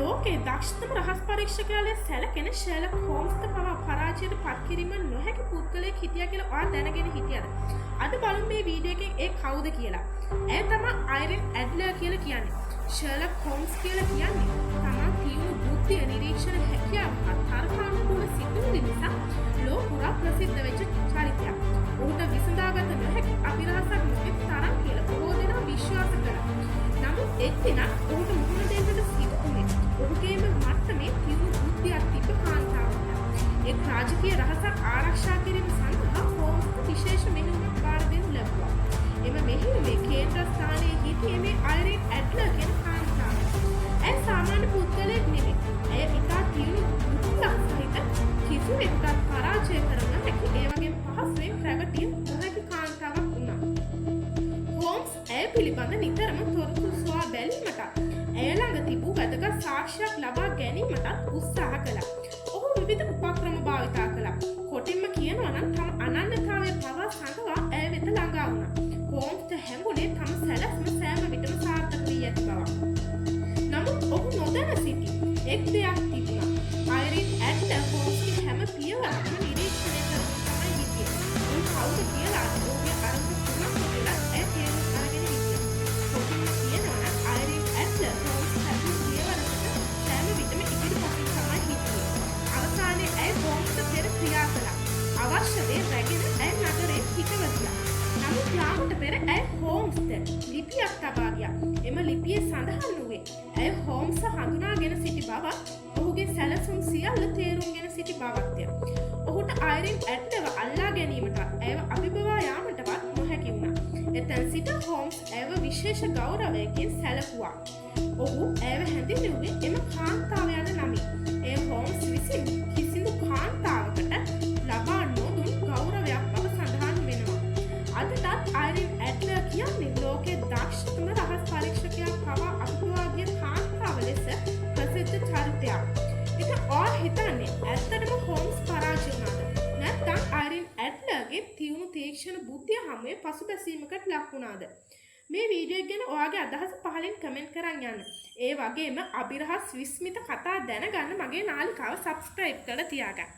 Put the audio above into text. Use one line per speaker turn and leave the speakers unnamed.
ලෝකයේ දක්ෂතම රහස් පරීක්ෂකයා ලෙස සැලකෙන ෂර්ලොක් හෝම්ස්ට පවා පරාජයට පත් කිරීම නොහැකි පුද්ගලයෙක් හිටියා කියලා ඔයා දැනගෙන හිටියද? අද බලමු මේ වීඩියෝ එකෙන් ඒ කවුද කියලා. ඇය තමයි අයිරින් ඇඩ්ලර් කියලා කියන්නේ. ෂර්ලොක් හෝම්ස් කියලා කියන්නේ තමන් තියුණු බුද්ධිය, නිරීක්ෂණ හැකියාව හා තර්කානුකූල සිතුවිලි නිසා ලෝ පුරා ප්‍රසිද්ධ වෙච්ච චරිතයක්. ඔහුට විසඳාගත නොහැකි අභිරහසක් නොමැති තරම් කියලා බොහෝ දෙනා විශ්වාස කළා. නමුත් එක් දිනක් ඔහුට මුහුණ දෙන්නට සිදු වුණේ ඔහුගේම මට්ටමේ තියුණු බුද්ධියක් තිබ්බ කාන්තාවකට. එක් රාජකීය රහසක් ආරක්ෂා කිරීම සඳහා හෝම්ස්ට විශේෂ මෙහෙයුමක් බාර දෙනු ලැබුවා. එම මෙහෙයුමේ කේන්ද්‍රස්ථානයේ හිටියේ මේ අයිරින් ඇඩ්ලර් කියන කාන්තාව. ඇය සාමාන්‍ය පුද්ගලයෙක් නෙමෙයි. ඇය ඉතා තියුණු බුද්ධියක් සහිත, කිසිවෙකුටත් පරාජය කර නොහැකි, ඒ වගේම පහසුවෙන් රැවටිය නොහැකි කාන්තාවක් වුණා. හෝම්ස් ඇය පිළිබඳ නිතරම තොරතුරු සොයා බැලීමටත්, ඇය ළඟ තිබූ වැදගත් සාක්ෂියක් ලබා ගැනීමටත් උත්සාහ කළා. ඔහු විවිධ උපක්‍රම භාවිතා කළා. කොටින්ම කියනවා නම් තම අනන්‍යතාවය පවා සඟවා ඇය වෙත ළඟා වුණා. හෝම්ස්ට හැඟුණේ තම සැලැස්ම සෑම විටම සාර්ථක වී ඇති බවක්. නමුත් ඔහු නොදැන සිටි එක් දෙයක් තිබුණා. අයිරින් ඇඩ්ලර් හෝම්ස්ගේ හැම පියවරක්ම නිරීක්ෂණය කරමින් තමයි හිටියේ. ඔහු කවුද කියලා, ඔහුගේ අරමුණ කුමක්ද කියලා ඇය තේරුම් අරගෙන හිටියා. කොටින්ම කියනවා නම් අයිරින් ඇඩ්ලර් හෝම්ස් තැබූ පියවරකට සෑම විටම ඉදිරිපසින් තමයි හිටියේ. අවසානයේ ඇය හෝම්ස්ට පෙර ක්‍රියා කළා. අවශ්‍ය දේ රැගෙන ඇය නගරයෙන් පිටව ගියා. නමුත් යාමට පෙර ඇය හෝම්ස්ට ලිපියක් තබා ගියා. එම ලිපියේ සඳහන් වූයේ ඇය හෝම්ස් හඳුනාගෙන සිටි බවත්, ඔහුගේ සැලසුම් සියල්ල තේරුම්ගෙන සිටි බවත්ය. ඔහුට අයිරින් ඇඩ්ලර්ව අල්ලා ගැනීමටත්, ඇයව අභිබවා යාමටවත් නොහැකි වුණා. එතැන් සිට හෝම්ස් ඇයව විශේෂ ගෞරවයකින් සැලකුවා. ඔහු ඇයව හැඳින්වුවේ එම කාන්තාව යන නමින්. එය හෝම්ස් විසින් කිසිදු කාන්තාවකට ලබා නොදුන් ගෞරවයක් බව සඳහන් වෙනවා. අදටත් අයිරින් ඇඩ්ලර් කියන්නේ ලෝකයේ දක්ෂතම රහස් පරීක්ෂකයා පවා අභිබවා ගිය කාන්තාව ලෙස ප්‍රසිද්ධ චරිතයක්. ඉතින් ඔයා හිතන්නේ ඇත්තටම හෝම්ස් පරාජය වුණාද? නැත්නම් අයිරින් ඇඩ්ලර්ගේ තියුණු තීක්ෂණ බුද්ධිය හමුවේ පසුබැසීමකට ලක් වුණාද? මේ වීඩියෝ එක ගැන ඔයාගේ අදහස පහලින් කමෙන්ට් කරන් යන්න. ඒ වගේම අභිරහස් විස්මිත කතා දැනගන්න මගේ නාලිකාව සබ්ස්ක්‍රයිබ් කරලා තියාගන්න.